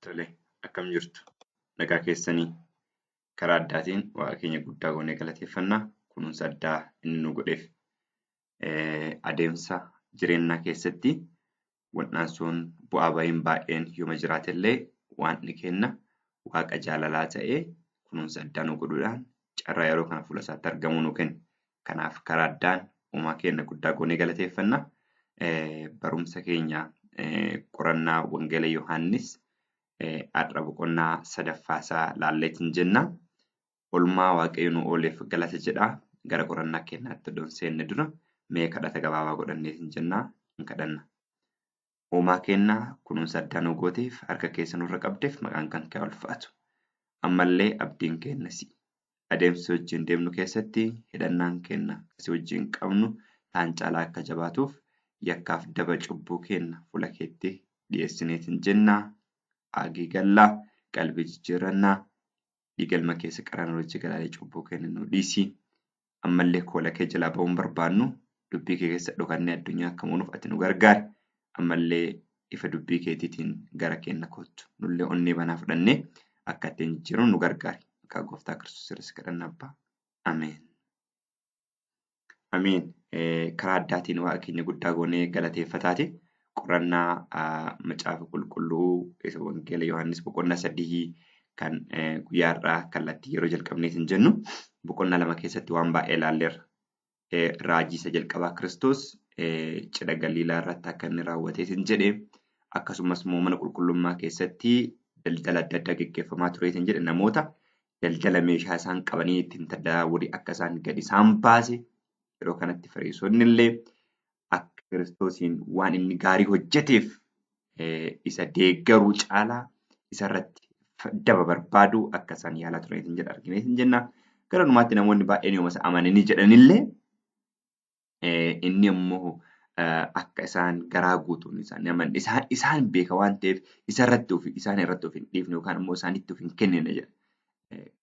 Tole, akkam jirtu? Nagaa keessanii karaa addaatiin waaqa keenya guddaa goonee galateeffannaa. Kunuunsa addaa inni nu godheef adeemsa jireenyaa keessatti wal'aansoon bu'aa bahiin baay'een yooma jiraatellee waaqni kenna waaqa jaalalaa ta'ee kunuunsa addaa nu godhuudhaan carraa yeroo kana fuula isaatti argamuu nu kenna. Kanaaf karaa addaan uumaa keenya guddaa goonee galateeffanna. Barumsa keenya qorannaa Wangeela Yohaannis har'a boqonnaa sadaffaasaa laalleetiin jenna. Olmaa Waaqayyo nu ooleef galata jedhaa. Gara qorannaa keenyaatti odoo hin seenne dura mee kadhata gabaabaa godhanneetiin jennaa hin kadhanna. Uumaa keenya kunuunsa addaa nu gooteef harka keessa nurra qabdeef maqaan kan kee ulfaatu. Ammallee abdiin keenya si. Adeemsa wajjin deemnu keessatti hidhannaan keenya si wajjin qabnu taan caalaa akka jabaatuuf yakkaaf daba cubbuu keenya fuula keetti dhiyeessineetiin jennaa. Haagii gallaa qalbii jijjiirrannaa dhiigalma keessa qaraan hojii galaalee cubbuu keenya nu dhiisi. Ammallee koola kee jalaa ba'uun barbaannu dubbii kee keessa dhokannee addunyaa akka moonuuf ati nu gargaari. Ammallee ifa dubbii keetiitiin gara keenya kottu. Nullee onnee banaa fudhannee akka ittiin jijjiiramu nu gargaari. Maqaa gooftaa Kiristoos irra si kadhanna abbaa. Ameen. Ameen. Karaa addaatiin waaqa keenya guddaa goonee galateeffataati. Qorannaa macaafa qulqulluu isa wangeela Yohaannis boqonnaa sadii kan guyyaa har'aa kallattii yeroo jalqabneetiin jennu boqonnaa lama keessatti waan baay'ee ilaalleerra. Raajii isa jalqabaa Kiristoos cidha Galiilaa irratti akka inni raawwateetiin jedhe akkasumas immoo mana qulqullummaa keessatti daldala adda addaa geggeeffamaa tureetiin jedhe namoota daldala meeshaa isaan qabanii ittiin tajaajiluu akka isaan gadi isaan baase yeroo kanatti Fariisonni illee akka Kiristoosiin waan inni gaarii hojjeteef isa deeggaruu caalaa isarratti daba barbaadu akka isaan yaalaa turaniitiin jedha argineetiin jenna. Gara dhumaatti namoonni baay'een yooma isa amananii jedhanillee inni immoo akka isaan garaa guutuun isaan aman isaan beeka waan ta'eef isarratti ofi isaan irratti of hin dhiifne yookaan immoo isaanitti of hin kennine jedha.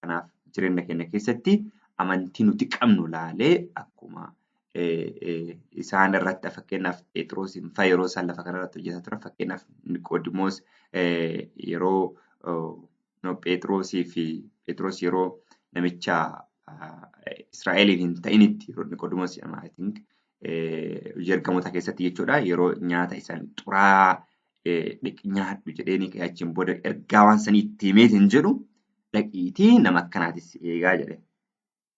Kanaaf jireenya keenya keessatti amantii nuti qabnu laalee akkuma isaan irratti fakkeenyaaf Phexrosiin fa'a yeroo isaan lafa kanarratti hojjetaa turan fakkeenyaaf Niqoodimoos yeroo Phexrosii fi Phexros yeroo namicha Israa'eliin hin ta'initti yeroo Niqoodimoos jedhama I think hojii ergamoota keessatti jechuudha yeroo nyaata isaan xuraa'aa nyaadhu jedheenii achiin booda ergaa waan sanii itti himeetiin jedhu dhaqiitii nama akkanaatis eegaa jedhe.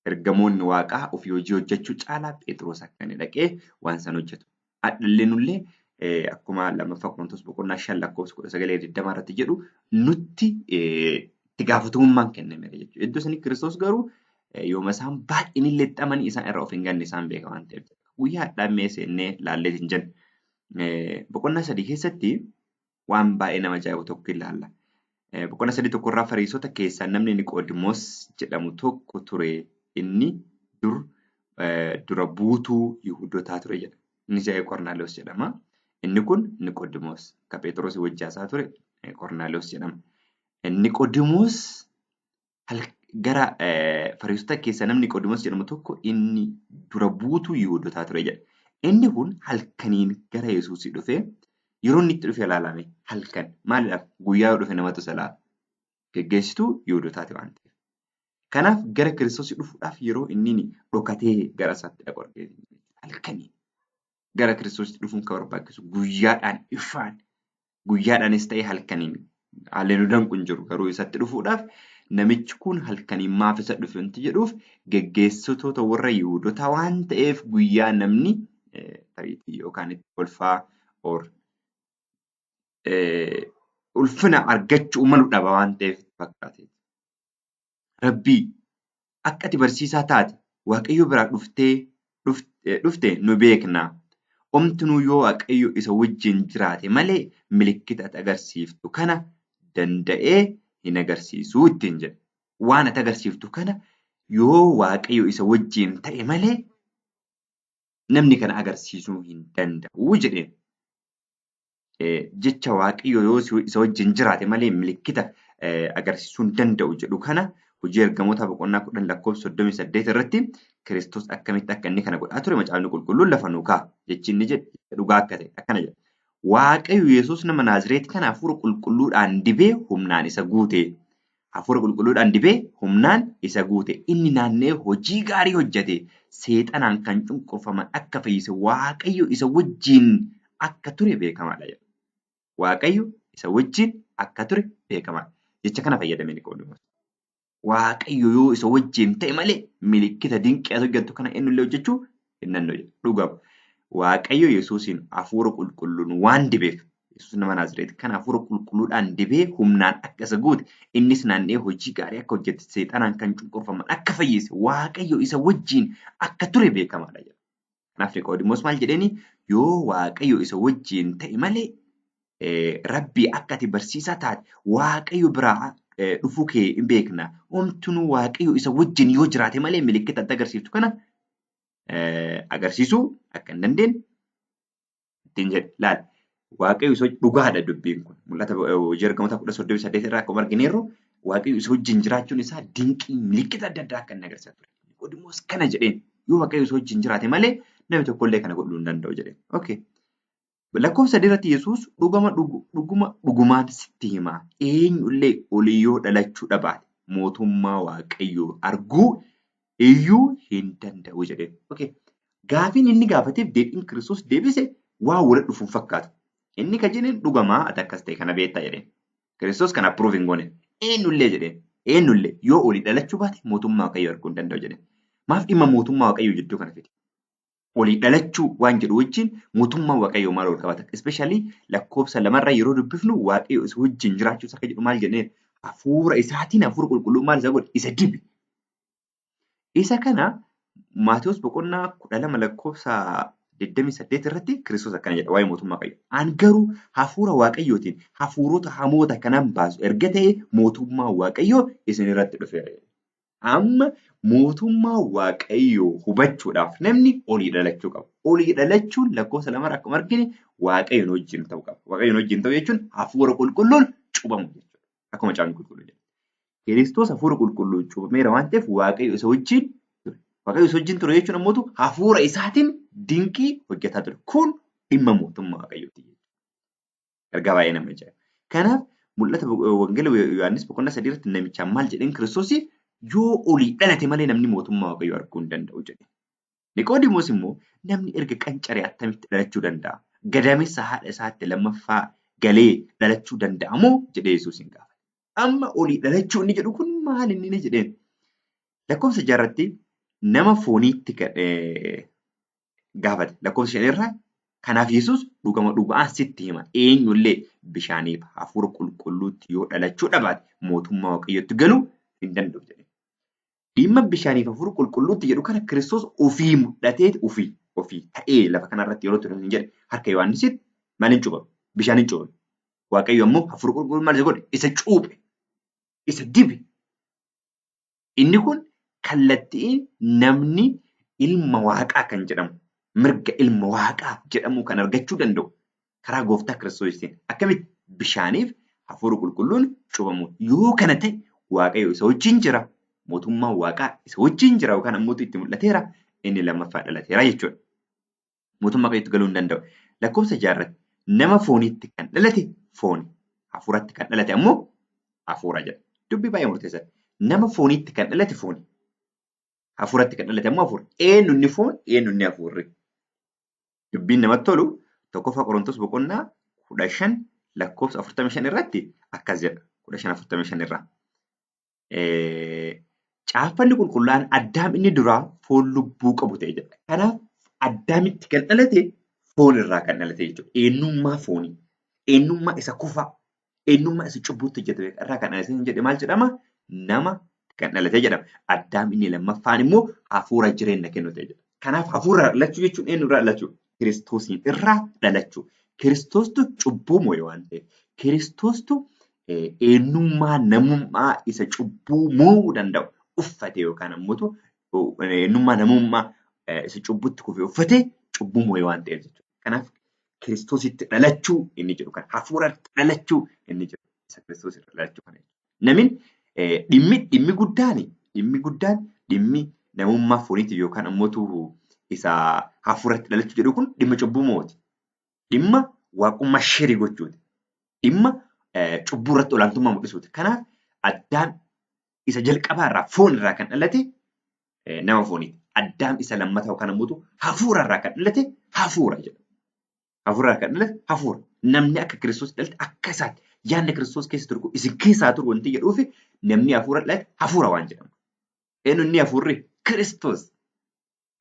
Ergamoonni waaqaa ofii hojii hojjechuu caalaa Phexros akka inni dhaqee waan san hojjetu. Hadhallee nullee akkuma lammaffaa Qorontos boqonnaa 5 lakkoofsa 19 irratti jedhu nutti itti gaafatamummaan kennameera jechuudha. Iddoo sanii Kiristoos garuu yooma isaan baay'een illee itti amanii isaan irraa of hin ganne isaan beeka waan ta'eef. Guyyaa hadhaa mee seennee laalleet hin jennu. Boqonnaa sadii keessatti waan baay'ee nama ajaa'ibu tokko ilaalla. Boqonnaa sadii tokkorraa Fariisota keessaa namni Niqoodimoos jedhamu tokko ture. Inni dur dura buutuu Yihuudootaa ture jedha. Innis Qornaalewoos jedhama. Inni kun Niqoodimoos kan Phexros wajjaasaa ture Qornaalewoos jedhama. Niqoodimoos gara Fariisota keessaa namni Niqoodimoos jedhamu tokko inni dura buutuu Yihuudootaa ture jedha. Inni kun halkaniin gara Yesuusii dhufee yeroo inni itti dhufe ilaalame halkan maaliidhaaf guyyaa yoo dhufe namatu isa ilaala. Geggeessituu Yihuudootaati waan ta'eef. Kanaaf gara Kiristoos dhufuudhaaf yeroo inni dhokatee gara isaatti dhaqu argina. Halkaniin gara Kiristoos dhufuun kan barbaachisu guyyaadhaan ifaan guyyaadhaanis ta'e halkaniin haalli nu danqu hin jiru garuu isatti dhufuudhaaf namichi kun halkaniin maaf isa dhufe wanti jedhuuf geggeessitoota warra Yihuudootaa waan ta'eef guyyaa namni tariitii yookaan itti kolfaa or ulfina argachuu malu dhaba waan ta'eef fakkaate. Rabbii akka ati barsiisaa taate Waaqayyo biraa dhufte nu beekna. Omtinuu yoo Waaqayyo isa wajjin jiraate malee milikkita ati agarsiiftu kana danda'ee hin agarsiisuu ittiin jedhe. Waan ati agarsiiftu kana yoo Waaqayyo isa wajjin ta'e malee namni kana agarsiisuu hin danda'u jedheen. Jecha Waaqayyo yoo isa wajjin jiraate malee milikkita agarsiisuu hin danda'u jedhu kana hojii ergamoota boqonnaa 10 lakkoofsa 38 irratti Kiristoos akkamitti akka inni kana godhaa ture macaafni qulqulluun lafa nuu kaa'a. Jechi inni jedhe dhugaa akka ta'e akkana jedha. Waaqayyo Yesuus nama Naazreet kana hafuura qulqulluudhaan dibee humnaan isa guute. Hafuura qulqulluudhaan dibee humnaan isa guute. Inni naanna'ee hojii gaarii hojjete. Seexanaan kan cunqurfaman akka fayyise Waaqayyo isa wajjin akka ture beekamaadha jedha. Waaqayyo isa wajjin akka ture beekamaadha. Jecha kana fayyadame Niqoodimoos. Waaqayyo yoo isa wajjin ta'e malee milikkita dinqii ati hojjettu kana eenyullee hojjechuu hin danda'u jedha. Dhugama. Waaqayyo Yesuusiin hafuura qulqulluun waan dibeef Yesuus nama Naazreet kana hafuura qulqulluudhaan dibee humnaan akka isa guute innis naanna'ee hojii gaarii akka hojjete seexanaan kan cunqurfaman akka fayyise Waaqayyo isa wajjin akka ture beekamaadha jedha. Kanaaf Niqoodimoos maal jedheeni yoo Waaqayyo isa wajjin ta'e malee Rabbii akka ati barsiisaa taate Waaqayyo biraa dhufuu kee hin beekna. Homtinuu Waaqayyo isa wajjin yoo jiraate malee milikkita ati agarsiiftu kana agarsiisuu akka hin dandeenye ittiin jedhe. Laal Waaqayyo isa dhugaadha dubbiin kun. Mul'ata hojii ergamoota 10:38 irraa akkuma argineerru Waaqayyo isa wajjin jiraachuun isaa dinqii milikkita adda addaa akka inni agarsiisaa ture. Niqoodimoos kana jedheen yoo Waaqayyo isa wajjin jiraate malee namni tokkollee kana godhuu hin danda'u jedheen. Okay. Lakkoofsa sadii irratti Yesuus dhuguma dhuguma dhugumaan sitti hima eenyullee olii yoo dhalachuu dhabaate mootummaa Waaqayyoo arguu iyyuu hin danda'u jedheen. Okay. Gaafiin inni gaafateef deebiin Kiristoos deebise waan walitti dhufu hin fakkaatu. Inni kan jedheen dhugamaa ati akkas ta'e kana beektaa jedheen. Kiristoos kana approve hin goone. Eenyullee jedheen. Eenyullee yoo olii dhalachuu baate mootummaa Waaqayyoo arguu hin danda'u jedheen. Maaf dhimma mootummaa Waaqayyoo jidduu kana fide? Olii dhalachuu waan jedhu wajjin mootummaa Waaqayyoo maal wal qabata? Especially lakkoofsa lamarra yeroo dubbifnu Waaqayyo isa wajjin jiraachuu isaa akka jedhu maal jedheen? Hafuura isaatiin hafuura qulqulluu maal isa godhe? Isa dibe. Isa kana Maatewos boqonnaa 12 lakkoofsa 28 irratti Kiristoos akkana jedha waa'ee mootummaa Waaqayyoo. An garuu hafuura Waaqayyootiin hafuurota hamoota kanan baasu erga ta'e mootummaa Waaqayyoo isin irratti dhufeera. Amma mootummaa Waaqayyoo hubachuudhaaf namni olii dhalachuu qaba. Olii dhalachuun lakkoofsa lamarra akkuma argine Waaqayyoon wajjin ta'uu qaba. Waaqayyoon wajjin ta'uu jechuun hafuura qulqulluun cuubamu jechuudha. Akkuma caafni qulqulluu jedha. Kiristoos hafuura qulqulluun cuubameera waan ta'eef Waaqayyo isa wajjin ture. Waaqayyo isa wajjin ture jechuun ammoo hafuura isaatiin dinqii hojjetaa ture. Kun dhimma mootummaa Waaqayyooti. Ergaa baay'ee nama ajaa'iba. Kanaaf mul'ata wangeela Yohaannis boqonnaa sadii irratti namichaan maal jedheen Kiristoos yoo olii dhalate malee namni mootummaa Waaqayyoo arguu hin danda'u jedhe. Niqoodimoos immoo namni erga qancaree attamitti dhalachuu danda'a? Gadameessa haadha isaatti lammaffaa galee dhalachuu danda'a moo jedhee Yesuusin gaafate. Amma olii dhalachuu inni jedhu kun maal inni inni jedheen? Lakkoofsa jaarratti nama fooniitti gaafate. Lakkoofsa shanirraa kanaaf Yesuus dhugama dhugaan sitti hima eenyullee bishaaniif hafuura qulqulluutti yoo dhalachuu dhabaate mootummaa Waaqayyootti galuu hin danda'u jedhe. Dhimma bishaaniif hafuura qulqulluutti jedhu kana Kiristoos ofii mul'atee ofii ofii ta'ee lafa kanarratti yeroo ture hin jedhe harka Yohaannisitti maal hin cuuphame? Bishaan hin cuuphame. Waaqayyo ammoo hafuura qulqulluu maal isa godhe? Isa cuuphe. Isa dibe. Inni kun kallattii namni ilma waaqaa kan jedhamu mirga ilma waaqaa jedhamu kan argachuu danda'u karaa gooftaa kiristoosiin akkamitti bishaaniif hafuura qulqulluun cuubamu yoo kana ta'e waaqayyo isa wajjin jira mootummaan waaqaa isa wajjin jira yookaan ammoo itti mul'ateera inni lammaffaa dhalateera jechuudha. Mootummaa waaqayyootti galuu hin danda'u. Lakkoofsa jaarratti nama fooniitti kan dhalate fooni hafuuratti kan dhalate ammoo hafuura jedha. Dubbii baay'ee murteessaadha. Nama fooniitti kan dhalate fooni. Hafuuratti kan dhalate ammoo hafuura. Eenyu inni foon, eenyu inni hafuurri. Dubbiin namatti tolu tokkoffaa Qorontos boqonnaa 15 lakkoofsa 45 irratti akkas jedha. 15 45 irraa. Caaffanni qulqullaa'aan Addaam inni duraa foon lubbuu qabu ta'e jedha. Kanaaf Addaamitti kan dhalate foon irraa kan dhalate jechuudha. Eenyummaa foonii, eenyummaa isa kufaa, eenyummaa isa cubbuutti hojjetame irraa kan dhalate hin jedhe maal jedhama? Nama kan dhalate jedhama. Addaam inni lammaffaan immoo hafuura jireenya kennu ta'e jedha. Kanaaf hafuura dhalachuu jechuun eenyu irraa dhalachuu? Kiristoosiin irraa dhalachuu. Kiristoostu cubbuu moo'e waan ta'eef. Kiristoostu eenyummaa namummaa isa cubbuu moo'uu danda'u uffate yookaan ammoo eenyummaa namummaa isa cubbutti kufe uffate cubbuu moo'e waan ta'eef jechuudha. Kanaaf Kiristoositti dhalachuu inni jedhu kana hafuuratti dhalachuu inni jedhu isa Kiristoos irra dhalachuu kana jechuudha. Namni dhimmi dhimmi guddaan dhimmi guddaan dhimmi namummaa fooniitiif yookaan ammoo isa hafuuratti dhalachuu jedhu kun dhimma cubbuu mo'uuti. Dhimma waaqummaa sheerii gochuuti. Dhimma cubbuu irratti olaantummaa mul'isuuti. Kanaaf Addaam isa jalqabaa irraa foon irraa kan dhalate nama fooniiti. Addaam isa lammataa yookaan ammoo hafuura irraa kan dhalate hafuura jedha. Hafuura irraa kan dhalate hafuura. Namni akka Kiristoos dhalate akka isaatti yaadni Kiristoos keessa turu isin keessaa turu wanti jedhuufi namni hafuura dhalate hafuura waan jedhamu. Eenyu inni hafuurri? Kiristoos.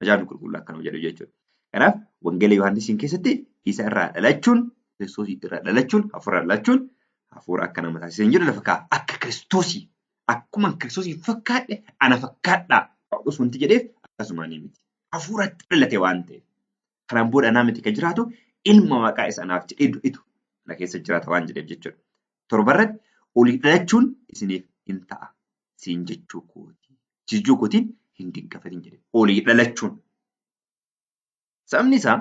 Macaafni qulqulluu akkanuma jedhu jechuudha. Kanaaf Wangeela Yohaannisiin keessatti isa irraa dhalachuun Kiristoos irraa dhalachuun hafuura dhalachuun hafuura akka nama taasisee hin jedhu lafa kaa'a. Akka Kiristoosii akkuma Kiristoosii fakkaadhe ana fakkaadhaa Phaawulos wanti jedheef akkasumaan miti. Hafuuratti dhalate waan ta'eef. Kanaan booda anaa miti kan jiraatu ilma waaqaa isa anaaf jedhee du'itu na keessa jiraata waan jedheef jechuudha. Torbarratti olii dhalachuun isiniif hin ta'a siin jechuu kooti. Jechuu kootiin hin dinqafatin jedhe. Olii dhalachuun. Sababni isaa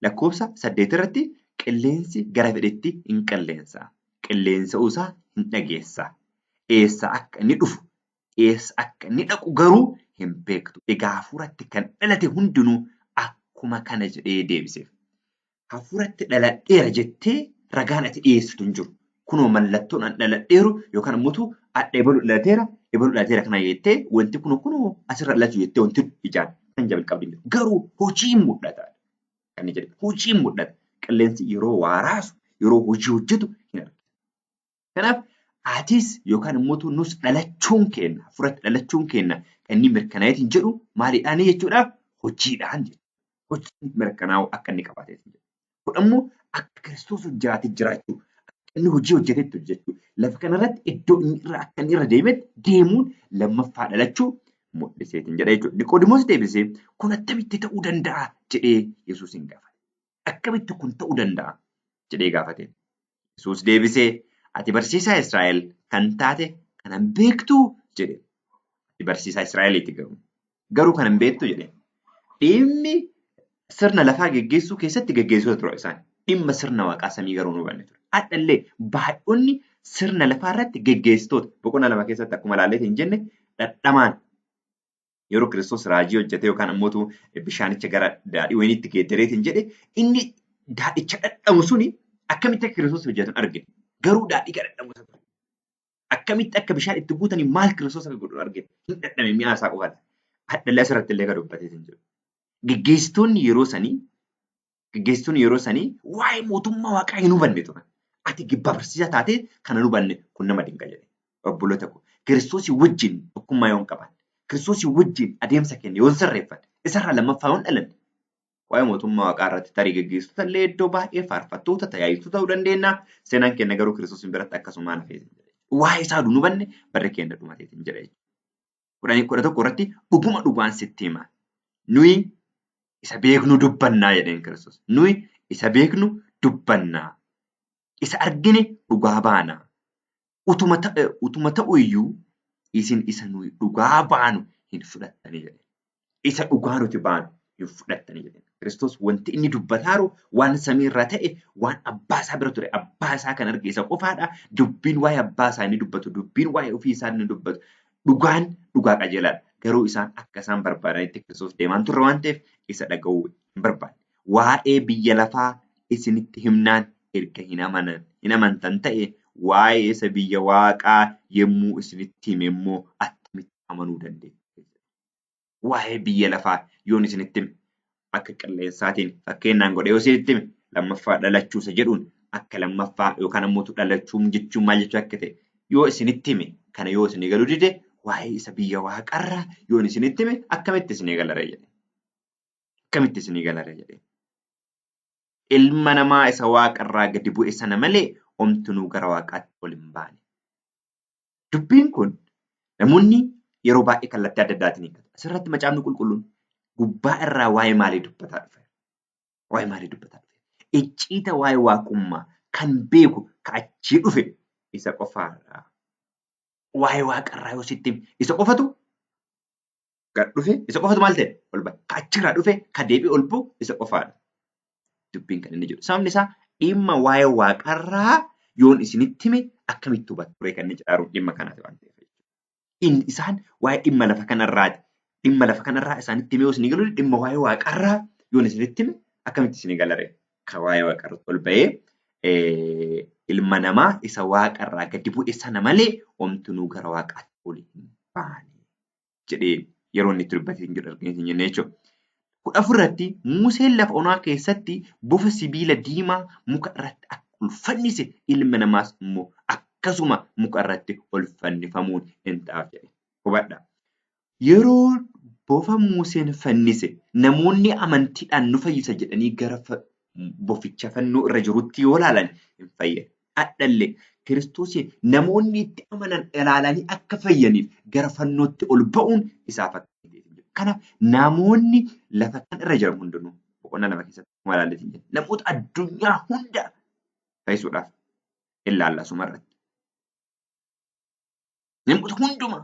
lakkoofsa 8 irratti qilleensi gara fedhetti hin qilleensa. Qilleensa'uu isaa hin dhageessa. Eessa akka inni dhufu, eessa akka inni dhaqu garuu hin beektu. Egaa hafuuratti kan dhalate hundinuu akkuma kana jedhee deebiseef. Hafuuratti dhaladheera jettee ragaan ati dhiyeessitu hin jiru. Kunoo mallattoon an dhaladheeru yookaan ammoo adda ebaluu dhalateera, ebaluu dhalateera kana jettee wanti kunoo kunoo asirra dhalachuu jettee wanti ijaan kan jalqabdu hin jiru. Garuu hojiin mul'ata. Kan inni jedhe hojiin mul'ata. Qilleensi yeroo waa raasu, yeroo hojii hojjetu hin argina. Kanaaf atis yookaan immoo nus dhalachuun keenya, hafuuratti dhalachuun keenya kan inni mirkanaa'eetiin jedhu maaliidhaanii jechuudha? Hojiidhaan jechuudha. Hojiin mirkanaa'uu akka inni qabaateetiin jedhu. Kun immoo akka Kiristoos jiraatee jiraachuu, akka inni hojii hojjetetti hojjechuu, lafa kanarratti iddoo inni irra akka inni irra deemetti deemuun lammaffaa dhalachuu mul'iseetiin jedha jechuudha. Niqoodimoos deebisee kun attamitti ta'uu danda'a jedhee Yesuusin gaafate. Akkamitti kun ta'uu danda'a jedhee gaafate. Yesuus deebisee ati barsiisaa Israa'el kan taate kanan beektuu jedhe. Ati barsiisaa Israa'eliiti garuu. Garuu kanan beektu jedhe. Dhimmi sirna lafaa geggeessuu keessatti geggeessota ture isaan. Dhimma sirna waaqaa samii garuu nu hubanne ture. Hadhallee baay'oonni sirna lafaa irratti geggeessitoota boqonnaa 2 keessatti akkuma ilaalleetiin hin jenne dhadhamaan yeroo Kiristoos raajii hojjete yookaan ammoo bishaanicha gara daadhii wayiniitti geeddareetiin jedhe inni daadhicha dhadhamu suni akkamitti akka Kiristoos hojjetu hin argine. Garuu daadhii gara dhadhamu isa ture. Akkamitti akka bishaan itti guutanii maal Kiristoos akka godhu hin argine. Hin dhadhame mi'aa isaa qofaadha. Hadhallee asirratti illee kan dubbateetiin jiru. Geggeessitoonni yeroo sanii geggeessitoonni yeroo sanii waa'ee mootummaa waaqaa hin hubanne turan. Ati gibbaa barsiisaa taatee kana hin hubanne kun nama dinqa jedhe. Obboloota koo Kiristoosii wajjin tokkummaa yoo hin qabaanne, Kiristoosii wajjin adeemsa keenya yoo hin sirreeffanne, isarraa lammaffaa yoo hin dhalanne, waa'ee mootummaa waaqaa irratti tarii geggeessitoota illee iddoo baay'ee faarfattoota tajaajiltoota ta'uu dandeenya. Seenaan keenya garuu Kiristoosiin biratti akkasumaan hafee jedhe. Waa'ee isaa oduu hin hubanne barri keenya dhumateetiin jedha jechuudha. 11 irratti dhuguma dhugaan sitti hima. Nuyi isa beeknu dubbannaa jedheen Kiristoos. Nuyi isa beeknu dubbannaa. Isa argine dhugaa baana. Utuma ta'u iyyuu isin isa nuyi dhugaa baanu hin fudhattanii jedhe. Isa dhugaa nuti baanu hin fudhattanii jedhe. Kiristoos wanti inni dubbataaru waan samiirra ta'e waan abbaa isaa bira ture abbaa isaa kan arge isa qofaadha. Dubbiin waa'ee abbaa isaa inni dubbatu dubbiin waa'ee ofii isaa inni dubbatu dhugaan dhugaa qajeelaadha. Garuu isaan akka isaan barbaadanitti Kiristoos deemaan turre waan ta'eef isa dhaga'uu hin barbaanne. Waa'ee biyya lafaa isinitti himnaan erga hin amantan ta'e waa'ee isa biyya waaqaa yommuu isinitti hime immoo attamitti amanuu dandeessu? Waa'ee biyya lafaa yoon isinitti hime akka qilleensaatiin fakkeenyaan godhee yoo isinitti hime lammaffaa dhalachuu isa jedhuun akka lammaffaa yookaan ammoo dhalachuun jechuun maal jechuu akka ta'e yoo isinitti hime kana yoo isinii galuu dide waa'ee isa biyya waaqarraa yoon isinitti hime akkamitti isinii galaree jedhe. Akkamitti isinii galaree jedhe. Ilma namaa isa waaqarraa gadi bu'e sana malee homtinuu gara waaqaatti ol hin baane. Dubbiin kun namoonni yeroo baay'ee kallattii adda addaatiin hiikkatu. Asirratti macaafni qulqulluun gubbaa irraa waa'ee maalii dubbataa dhufe? Waa'ee maalii dubbataa dhufe? Icciita waa'ee waaqummaa kan beeku ka achii dhufe isa qofaadha. Waa'ee waaqarraa yoo sitti hime isa qofatu gad dhufe isa qofatu maal ta'e ol ba'a. Ka achirraa dhufe ka deebi'e ol bu'u isa qofaadha. Dubbiin kan inni jedhu. Sababni isaa dhimma waa'ee waaqarraa yoon isinitti hime akkamitti hubattu ture kan inni jedhaa dhimma kanaati waan ta'eef. Inni isaan waa'ee dhimma lafa kanarraati. Dhimma lafa kanarraa isaanitti hime yoo isinii galu dhimma waa'ee waaqarraa yoon isinitti hime akkamitti isinii galaree? Ka waa'ee waaqarratti ol ba'ee Ilma namaa isa waaqarraa gadi bu'e sana malee homtinuu gara waaqaatti ol hin baane jedhee yeroo inni itti dubbatee hin jiru argina jennee jechuudha. 14 irratti Museen lafa onaa keessatti bofa sibiila diimaa muka irratti akka ol fannise ilma namaas immoo akkasuma muka irratti ol fannifamuun hin ta'aaf jedhe. Hubadhaa. Yeroo bofa Museen fannise namoonni amantiidhaan nu fayyisa jedhanii gara boficha fannoo irra jirutti yoo ilaalan hin fayyan. Hadhallee Kiristoos namoonni itti amanan ilaalanii akka fayyaniif gara fannootti ol ba'uun isaaf akka ta'e. Kanaaf namoonni lafa kana irra jiran hundinuu boqonnaa 2 keessatti akkuma ilaalleetiin jenna. Namoota addunyaa hunda fayyisuudhaaf ilaalla asuma irratti. Namoota hundumaa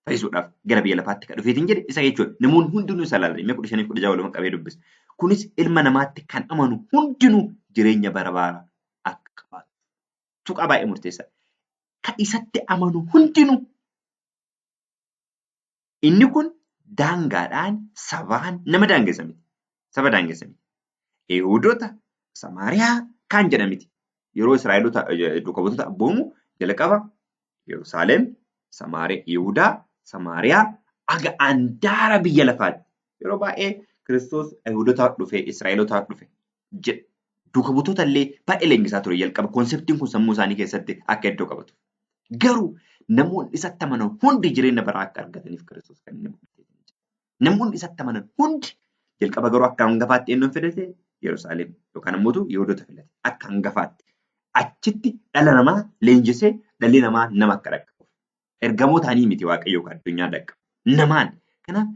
fayyisuudhaaf gara biyya lafaatti kan dhufeetiin jedhe isa jechuudha. Namoonni hundinuu isa ilaalan. Mee 15 fi 16 walumaa qabee dubbisa. Kunis ilma namaatti kan amanu hundinuu jireenya bara baraa akka qabaatu. Tuqaa baay'ee murteessaadha. Kan isatti amanu hundinuu inni kun daangaadhaan sabaan nama daangessa miti. Saba daangessa miti. Yihuudoota, Samaariyaa kaan jedha miti. Yeroo Israa'eloota duuka buutota abboomu jalqaba Yerusaalem, Samaariyaa, Yihuudaa, Samaariyaa aga andaara biyya lafaatti. Yeroo baay'ee Kiristoos Yihuudootaaf dhufe, Israa'elootaaf dhufe jedha. Duuka buutota illee baay'ee leenjisaa ture jalqaba. Konseptiin kun sammuu isaanii keessatti akka iddoo qabatu. Garuu namoonni isatti amanan hundi jireenya baraa akka argataniif Kiristoos kan inni mul'ate. Namoonni isatti amanan hundi jalqaba garuu akka hangafaatti eenyuun filate? Yerusaalem yookaan immoo Yihuudoota filate. Akka hangafaatti. Achitti dhala namaa leenjisee dhalli namaa nama akka dhaqqabu. Ergamootaanii miti Waaqayyo kan addunyaa dhaqqabu. Namaan. Kanaaf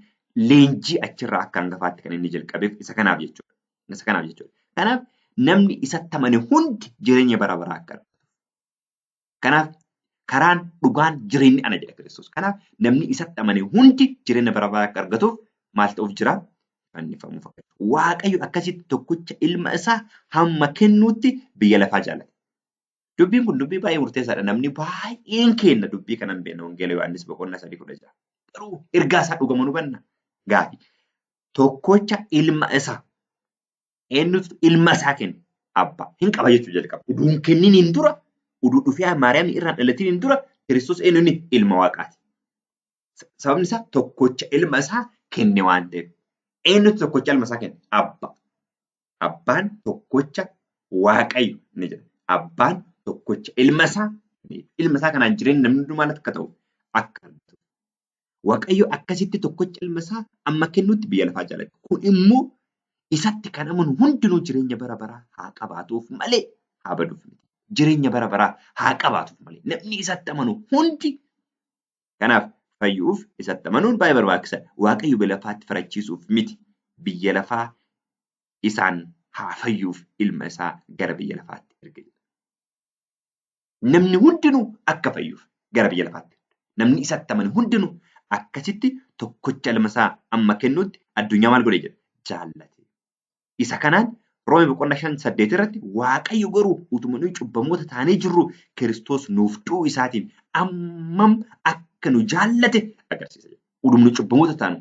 leenjii achirraa akka hangafaatti kan inni jalqabeef isa kanaaf jechuudha. Isa kanaaf jechuudha. Kanaaf namni isatti amane hundi jireenya bara baraa akka argatu. Kanaaf karaan dhugaan jireenyi ana jedha Kiristoos. Kanaaf namni isatti amane hundi jireenya bara baraa akka argatuuf maal ta'uuf jira? Fannifamuuf akka jiru. Waaqayyo akkasitti tokkicha ilma isaa hamma kennuutti biyya lafaa jaallate. Dubbiin kun dubbii baay'ee murteessaadha. Namni baay'een keenya dubbii kana hin beekne Wangeela Yohaannis boqonnaa 3:16. Garuu ergaa isaa dhugama nu hubanna. Gaafi. Tokkicha ilma isaa eenyutu ilma isaa kenne? Abbaa. Hin qaba jechuu jalqaba. Uduu hin kenniniin dura, uduu dhufee Maariyaam irraan dhalatiniin dura Kiristoos eenyu inni? Ilma Waaqaati. Sababni isaa tokkicha ilma isaa kenne waan ta'eef. Eenyutu tokkicha ilma isaa kenne? Abbaa. Abbaan tokkicha Waaqayyo ni jedha. Abbaan tokkicha ilma isaa ilma isaa kanaan jireenya namni hundumaa akka ta'u akka argatu. Waaqayyo akkasitti tokkicha ilma isaa amma kennutti biyya lafaa jaallate. Kun immoo isatti kan amanu hundinuu jireenya bara baraa haa qabaatuuf malee haa baduuf miti. Jireenya bara baraa haa qabaatuuf malee namni isatti amanu hundi kanaaf fayyuuf isatti amanuun baay'ee barbaachisaadha. Waaqayyo biyya lafaatti farachiisuuf miti. Biyya lafaa isaan haa fayyuuf ilma isaa gara biyya lafaatti erge. Namni hundinuu akka fayyuuf gara biyya lafaatti. Namni isatti amanu hundinuu akkasitti tokkicha ilma isaa amma kennuutti addunyaa maal godhe jedha? Jaallate. Isa kanaan Roome boqonnaa 5:8 irratti Waaqayyo garuu utuma nuyi cubbamoota taanee jirru Kiristoos nuuf du'uu isaatiin ammam akka nu jaallate agarsiisa. Utuma nu cubbamoota taanu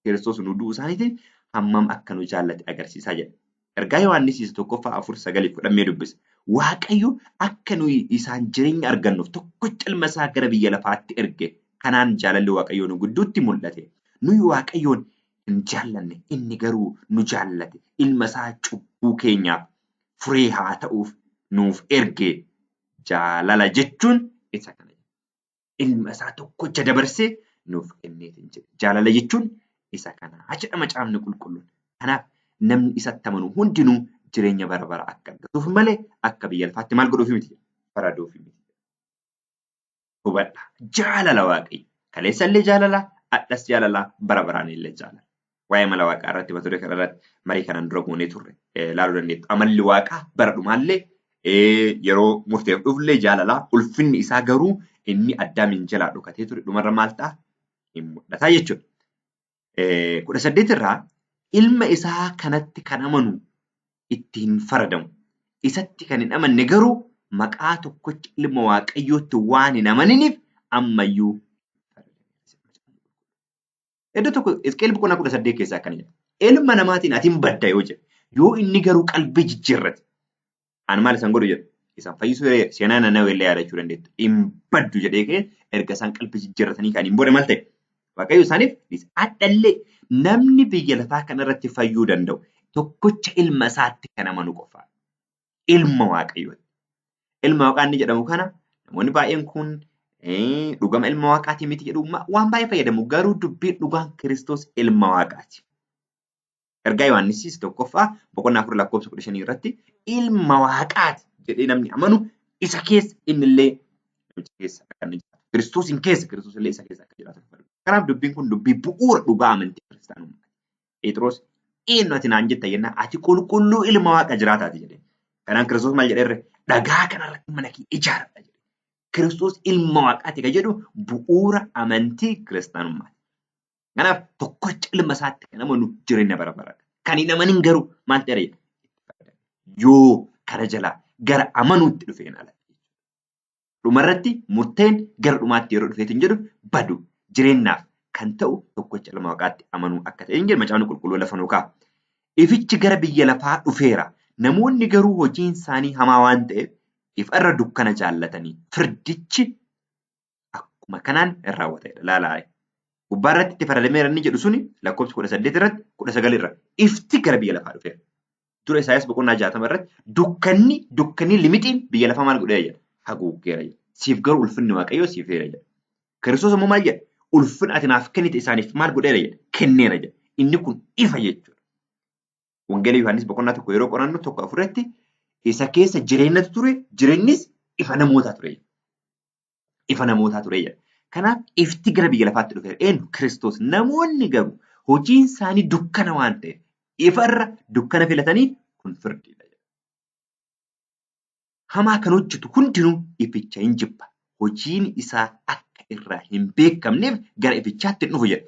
Kiristoos nu du'uu isaaniitiin hammam akka nu jaallate agarsiisaa jedha. Ergaa Yohaannis isa 1ffaa 4:9 fudhannee dubbisa. Waaqayyo akka nuyi isaan jireenya argannuuf tokkicha ilma isaa gara biyya lafaatti erge. Kanaan jaalalli Waaqayyoo nu gidduutti mul'ate. Nuyi Waaqayyoon hin jaallanne, inni garuu nu jaallate. Ilma isaa cubbuu keenyaaf furee haa ta'uuf nuuf erge. Jaalala jechuun isa kana. Ilma isaa tokkicha dabarsee nuuf kenneetiin jedhe. Jaalala jechuun isa kana jedha macaafni qulqulluun. Kanaaf namni isatti amanu hundinuu jireenya bara baraa akka argatuuf malee akka biyya lafaatti maal godhuuf miti? Faraduuf miti. Hubadha. Jaalala Waaqayyo. Kaleessa illee jaalala, hadhas jaalala, bara baraan illee jaalala. Waa'ee mala Waaqaa irratti mata duree kana irratti marii kanaan dura goonee turre ilaaluu dandeettu. Amalli Waaqaa bara dhumaallee yeroo murteef dhufullee jaalala. Ulfinni isaa garuu inni Addaamiin jalaa dhokatee ture dhumarra maal ta'a? Hin mul'ata jechuudha. 18 irraa ilma isaa kanatti kan amanu itti hin faradamu. Isatti kan hin amanne garuu maqaa tokkicha ilma Waaqayyootti waan hin amaniniif ammayyuu. Iddoo tokko Hisqi'eel boqonnaa 18 keessaa akkana jedha. Ilma namaatiin ati hin badda yoo jedhe, yoo inni garuu qalbii jijjiirrate, ani maal isaan godhu jedha? Isaan fayyisuu seenaa Nanawwee illee yaadachuu dandeettu. Hin baddu jedhee ka'e erga isaan qalbii jijjiirratanii ka'aniin booda maal ta'e? Waaqayyo isaaniif dhiise. Haddallee namni biyya lafaa kanarratti fayyuu danda'u tokkicha ilma isaatti kan amanu qofa. Ilma Waaqayyooti. Ilma Waaqaa inni jedhamu kana namoonni baay'een kun dhugama ilma Waaqaatii miti jedhu waan baay'ee fayyadamu. Garuu dubbiin dhugaan Kiristoos ilma Waaqaati. Ergaa Yohaannis tokkoffaa boqonnaa 4 lakkoofsa 15 irratti ilma Waaqaati jedhee namni amanu isa keessa innillee namicha keessa akka inni jiraatu. Kiristoosiin keessa Kiristoos illee isa keessa akka jiraatu. Kanaaf dubbiin kun dubbii bu'uura dhugaa amantii kiristaanummaa. Phexros eenyu ati naan jetta jennaan ati qulqulluu ilma Waaqa jiraataati jedhee. Kanaan Kiristoos maal jedheerre dhagaa kanarratti mana kee ijaaradha jedhe. Kiristoos ilma Waaqaati kan jedhu bu'uura amantii kiristaanummaati. Kanaaf tokkicha ilma isaatti kan amanu jireenya bara baraa. Kan hin amanin garuu maal ta'eera jedha? Yoo kana jalaa gara amanuutti dhufeen ala. Dhumarratti murteen gara dhumaatti yeroo dhufeetiin jedhu badu jireenyaaf kan ta'u tokkicha ilma Waaqaatti amanuu akka ta'e hin jedhu macaafni qulqulluu lafa nuu kaa'a. Ifichi gara biyya lafaa dhufeera. Namoonni garuu hojiin isaanii hamaa waan ta'eef ifarra dukkana jaallatanii firdichi akkuma kanaan hin raawwatedha. Laalaa. Gubbaa irratti itti faradameera inni jedhu suni lakkoofsa 18 irratti 19 irra ifti gara biyya lafaa dhufeera. Dura Isaayyaas boqonnaa 60 irratti dukkanni limixiin biyya lafaa maal godheera jedha? Haguuggeera jedha. Siif garuu ulfinni Waaqayyoo siif heera jedha. Kiristoos immoo maal jedha? Ulfina ati naaf kennite isaaniif maal godheera jedha? Kenneera jedha. Inni kun ifa jechuudha. Wangeela Yohaannis boqonnaa 1 yeroo qorannu 1:4 irratti isa keessa jireenyatu ture, jireenyis ifa namootaa ture jedha. Ifa namootaa ture jedha. Kanaaf ifti gara biyya lafaatti dhufeera. Eenyu? Kiristoos. Namoonni garuu hojiin isaanii dukkana waan ta'eef ifarra dukkana filatanii kun firdiidha. Hamaa kan hojjetu hundinuu ificha hin jibba. Hojiin isaa akka irraa hin beekamneef gara ifichaatti hin dhufu jedha.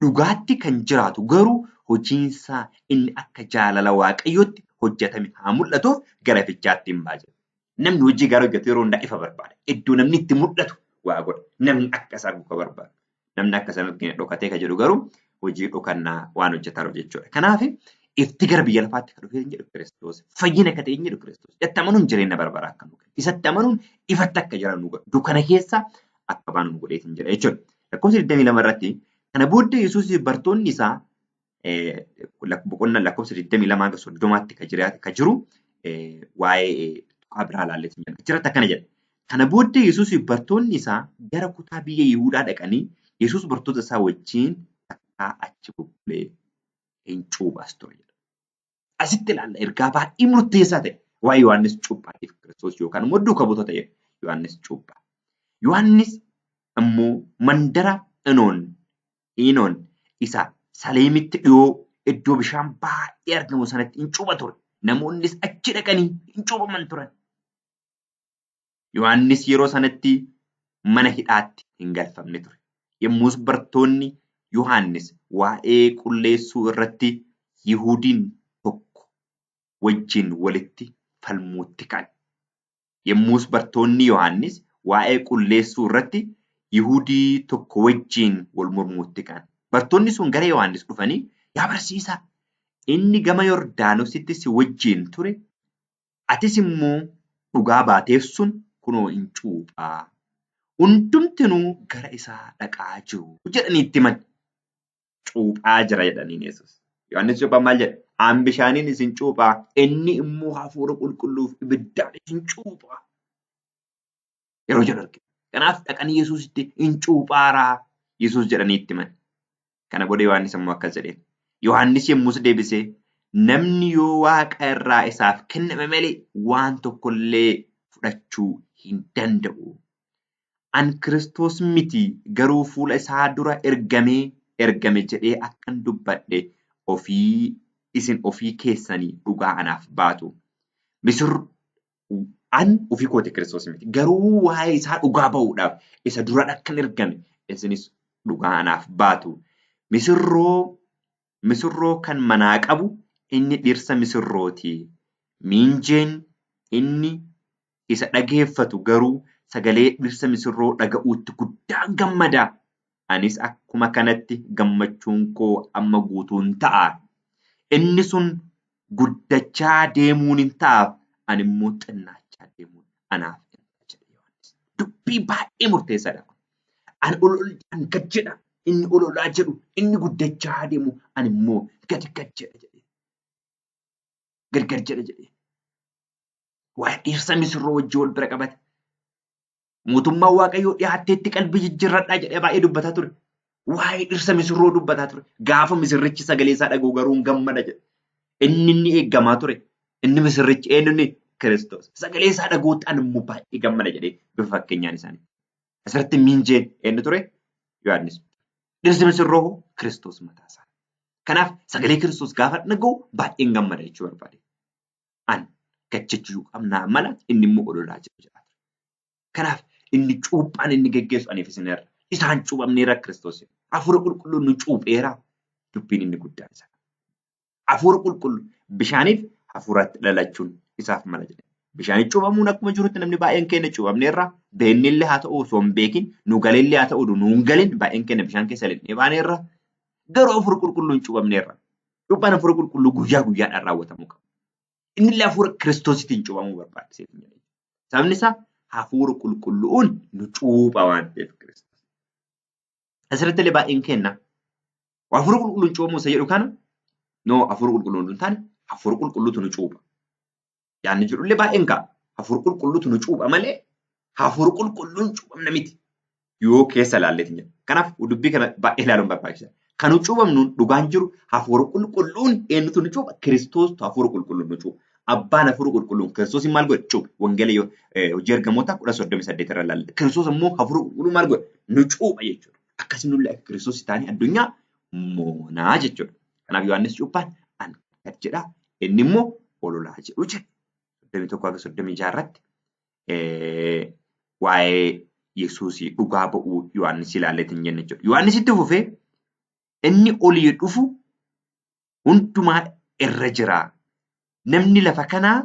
Dhugaatti kan jiraatu garuu hojiin isaa inni akka jaalala Waaqayyootti hojjetame haa mul'atuuf gara ifichaatti hin ba'a jedha. Namni hojii gaarii hojjetu yeroo hundaa ifa barbaada. Iddoo namni itti mul'atu waa godha. Namni akka isaa argu barbaada. Namni akka isaa argine dhokatee kan jedhu garuu hojii dhokannaa waan hojjetaa jiru jechuudha. Kanaaf ifti gara biyya lafaatti kan dhufee hin jedhu Kiristoos. Fayyina akka ta'e hin jedhu Kiristoos. Isatti amanuun jireenya bara baraa akka nu kennu. Isatti amanuun ifatti akka jiraannu nu godha. Dukkana keessa akka baanu nu godheetiin jedha jechuudha. Lakkoofsa 22 irratti kana booddee Yesuus bartoonni isaa boqonnaa lakkoofsa 22 hanga 30tti kan jiru waa'ee tuqaa biraa ilaalleetiin jedha. Achirratti akkana jedha. Kana booddee Yesuus bartoonni isaa gara kutaa biyya Yihuudaa dhaqanii Yesuus bartoota isaa wajjin takkaa achi bubbulee hin cuuphas ture jedha. Asitti ilaalla ergaa baay'ee murteessaa ta'e waa'ee Yohaannis cuuphaatiif Kiristoos yookaan immoo duuka buutota ta'e Yohaannis cuuphaa. Yohaannis immoo mandara Enoon isa Saleemitti dhiyoo iddoo bishaan baay'ee argamu sanatti hin cuupha ture. Namoonnis achi dhaqanii hin cuuphaman turan. Yohaannis yeroo sanatti mana hidhaatti hin galfamne ture. Yommus bartoonni Yohaannis waa'ee qulleessuu irratti Yihuudiin tokko wajjin walitti falmuutti ka'an. Yommus bartoonni Yohaannis waa'ee qulleessuu irratti Yihuudii tokko wajjin wal mormuutti ka'an. Bartoonni sun gara Yohaannis dhufanii, yaa barsiisaa, inni gama Yordaanositti si wajjin ture, atis immoo dhugaa baateef sun kunoo hin cuuphaa. Hundumtinuu gara isaa dhaqaa jiru jedhanii itti himan. Cuuphaa jira jedhaniin Yesuus. Yohaannis cuuphaan maal jedha? An bishaaniin isin cuuphaa, inni immoo hafuura qulqulluuf ibiddaan isin cuuphaa. Yeroo jedhu argina. Kanaaf dhaqanii Yesuusitti hin cuuphaaraa Yesuus jedhanii itti himan. Kana booda Yohaannis immoo akkas jedheen. Yohaannis yommus deebisee namni yoo Waaqa irraa isaaf kenname malee waan tokkollee fudhachuu hin danda'u. An Kiristoos miti garuu fuula isaa dura ergame jedhee akkan dubbadhe isin ofii keessanii dhugaa anaaf baatu. An ofii kooti Kiristoos miti garuu waa'ee isaa dhugaa ba'uudhaaf isa dura akkan ergame isinis dhugaa anaaf baatu. Misirroo kan manaa qabu inni dhirsa misirrooti. Miinjeen inni isa dhageeffatu garuu sagalee dhirsa misirroo dhaga'uutti guddaa gammada. Anis akkuma kanatti gammachuun koo amma guutuun ta'a. Inni sun guddachaa deemuun hin ta'aaf, ani immoo xinnaachaa deemuun anaaf jedhe Yohaannis. Dubbii baay'ee murteessaadha. Ani ol ol an gad jedha. Inni ol olaa jedhu, inni guddachaa adeemu, ani immoo gad gad jedha jedhe. Gad gad jedha jedhe. Waa'ee dhirsa misirroo wajjin wal bira qabate. Mootummaan Waaqayyoo dhiyaatteetti qalbii jijjiirradhaa jedhee baay'ee dubbataa ture. Waa'ee dhirsa misirroo dubbataa ture. Gaafa misirrichi sagalee isaa dhaga'u garuu hin gammada jedhe. Inni inni eeggamaa ture. Inni misirrichi eenyu inni Kiristoos. Sagalee isaa dhaga'utti ani immoo baay'ee gammada jedhee bifa fakkeenyaan isaanii. Asirratti miinjeen eenyu ture? Yohaannis. Dhirsi misirroo hoo Kiristoos mataa isaa. Kanaaf sagalee Kiristoos gaafa dhaga'u baay'een gammada jechuu barbaade. Ani gad jechuu qabnaa mala inni immoo ololaa jiru jedha. Kanaaf inni cuuphaan inni geggeessu aniif isinirra. Isaan cuuphamneera Kiristoos. Hafuura qulqulluun nu cuupheera. Dubbiin inni guddaan isa. Hafuura qulqulluu bishaaniif hafuuratti dhalachuun isaaf mala jedhe. Bishaaniif cuuphamuun akkuma jirutti namni baay'een keenya cuuphamneerra. Beennillee haa ta'u osoo hin beekin nu galillee haa ta'u nu hin galin baay'een keenya bishaan keessa lixnee baaneerra. Garuu hafuura qulqulluun cuuphamneerra. Cuuphaan hafuura qulqulluu guyyaa guyyaadhaan raawwatamuu qaba. Innillee hafuura Kiristoositiin cuuphamuu barbaachisa. Sababni isaa hafuura qulqulluun nu cuupha waan ta'eef Kiristoos. Asirratti illee baay'een keenya hafuura qulqulluun cuuphamuu isa jedhu kana noo hafuura qulqulluun hin taane hafuura qulqulluutu nu cuupha. Yaanni jedhullee baay'een ka'a. Hafuura qulqulluutu nu cuupha malee hafuura qulqulluun cuuphamna miti. Yoo keessa ilaalleetiin jedha. Kanaaf dubbii kana baay'ee ilaaluun barbaachisaadha. Kan nu cuuphamnuun dhugaan jiru hafuura qulqulluun eenyutu nu cuupha? Kiristoostu hafuura qulqulluun nu cuupha. Abbaan hafuura qulqulluun Kiristoosiin maal godhe? Cuuphe. Wangeela hojii ergamoota 10:38 irra ilaalla. Kiristoos immoo hafuura qulqulluu maal godhe? Nu cuupha jechuudha. Akkasii nullee akka Kiristoos taanee addunyaa moonaa jechuudha. Kanaaf Yohaannis cuuphaan an gad jedha inni immoo ololaa jedhu jedhe. 31 haga 36 irratti waa'ee Yesuusii dhugaa ba'uu Yohaannis ilaalleetiin jenne jechuudha. Yohaannis itti fufee inni olii dhufu hundumaa irra jira. Namni lafa kanaa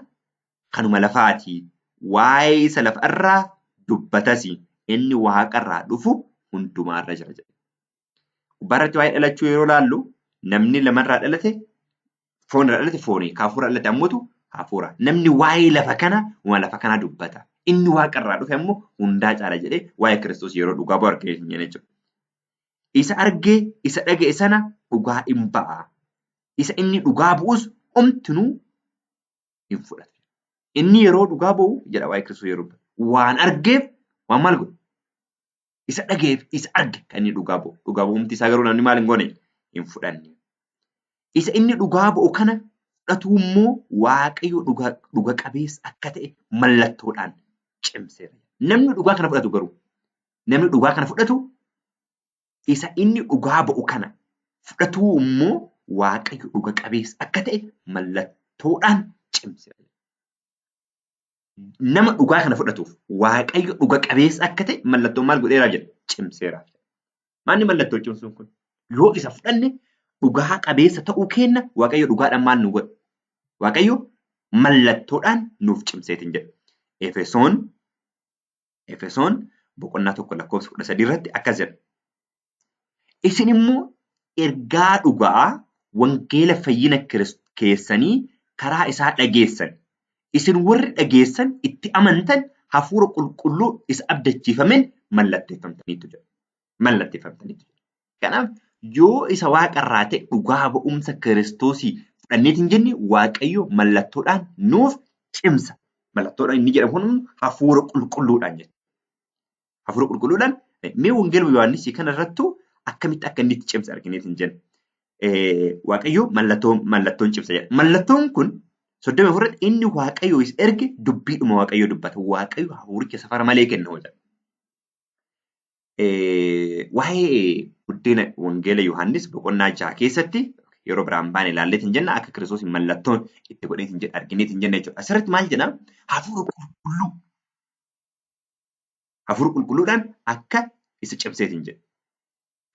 kanuma lafaati. Waa'ee isa lafa irraa dubbatas inni waaqa irraa dhufu hundumaa irra jira jedhe. Gubbaarratti waa'ee dhalachuu yeroo laallu namni lamarraa dhalate foon irraa dhalate foonii, ka hafuura dhalate ammoo hafuura. Namni waa'ee lafa kana waan lafa kanaa dubbata. Inni waaqa irraa dhufe ammoo hundaa caala jedhee waa'ee Kiristoos yeroo dhugaa bu'u argina jechuudha. Isa argee isa dhaga'e sana dhugaa hin ba'a. Isa inni dhugaa bu'us homtinuu hin fudhatu. Inni yeroo dhugaa bu'u jedha waa'ee Kiristoos yeroo waan argeef waan maal godhu? Isa dhaga'eef isa arge kan inni dhugaa bu'u. Dhugaa bu'umti isaa garuu namni maal hin goone hin fudhanne. Isa inni dhugaa bu'u kana fudhatu immoo Waaqayyo dhuga qabeessa akka ta'e mallattoodhaan cimseera. Namni dhugaa kana fudhatu garuu namni dhugaa kana fudhatu isa inni dhugaa ba'u kana fudhatuu immoo Waaqayyo dhuga qabeessa akka ta'e mallattoodhaan cimseera. Nama dhugaa kana fudhatuuf Waaqayyo dhuga qabeessa akka ta'e mallattoo maal godheeraa jedha cimseera. Maalni mallattoo cimsuun kun? Yoo isa fudhanne dhugaa qabeessa ta'uu keenna Waaqayyo dhugaadhaan maal nu godha? Waaqayyo mallattoodhaan nuuf cimseetiin jedha. Efesoon boqonnaa 1 lakkoofsa 13 irratti akkas jedha. Isin immoo ergaa dhugaa wangeela fayyina keessanii karaa isaa dhageessan. Isin warri dhageessan itti amantan hafuura qulqulluu isa abdachiifameen mallatteeffamtaniitu jedha. Mallatteeffamtaniitu jedha. Kanaaf yoo isa waaqarraa ta'e dhugaa ba'umsa Kiristoosii fudhanneetiin jenne Waaqayyo mallattoodhaan nuuf cimsa. Mallattoodhaan inni jedhamu kun hafuura qulqulluudhaan jechuudha. Hafuura qulqulluudhaan mee wangeeluma Yohaannis kana irrattuu akkamitti akka inni itti cimsa argineetiin jenna. Waaqayyo mallattoon cimsa jedha. Mallattoon kun 34 irratti inni Waaqayyo isa erge dubbiidhuma Waaqayyo dubbata. Waaqayyo hafuuricha safara malee kenna jedha. Waa'ee buddeena wangeela Yohaannis boqonnaa 6 keessatti yeroo biraan baane ilaalleetiin jenna akka Kiristoos mallattoon itti godheetiin jedha argineetiin jenna jechuudha. Asirratti maal jedha? Hafuura qulqulluu. Hafuura qulqulluudhaan akka isa cimseetiin jedha.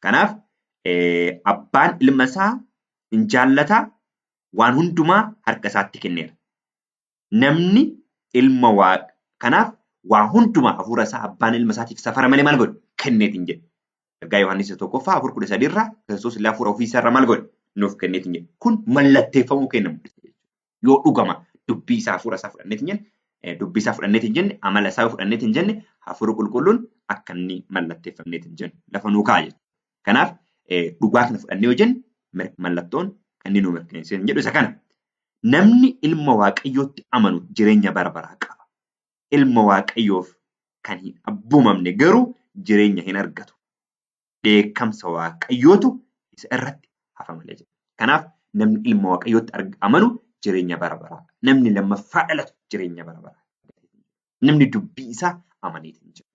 Kanaaf abbaan ilma isaa hin jaallata waan hundumaa harka isaatti kenneera. Namni ilma waaqa kanaaf waa hundumaa hafuura isaa abbaan ilma isaatiif safara malee maal godhe kenneetiin jedhe. Ergaa Yohaannis 1ffaa 4:13 irraa Kiristoos illee hafuura ofii isaa irraa maal godhe nuuf kenneetiin jedhe. Kun mallatteeffamuu kenna mul'isa jechuudha. Yoo dhugama dubbii isaa hafuura isaa fudhanneetiin jenne dubbii isaa fudhanneet hin jenne, amala isaa fudhanneet hin jenne, hafuurri qulqulluun akka inni mallatteeffamneet hin jennu lafa nuu kaa'a jechuudha. Kanaaf dhugaa kana fudhannee yoo jenne mallattoon kan inni nu mirkaneessee jedhu isa kana. Namni ilma Waaqayyootti amanu jireenya bara baraa qaba. Ilma Waaqayyoof kan hin abboomamne garuu jireenya hin argatu. Dheekkamsa Waaqayyootu isa irratti hafa malee jira. Kanaaf namni ilma Waaqayyootti amanu jireenya bara baraa. Namni lammaffaa dhalatu jireenya bara baraa. Namni dubbii isaa amaneetiin jira.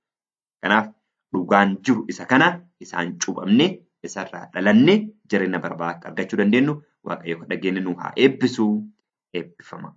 Kanaaf dhugaan jiru isa kana, isaan cuuphamnee isarraa dhalannee jireenya bara baraa akka argachuu dandeenyu Waaqayyo kan dhageenye nu haa eebbisu. Eebbifama.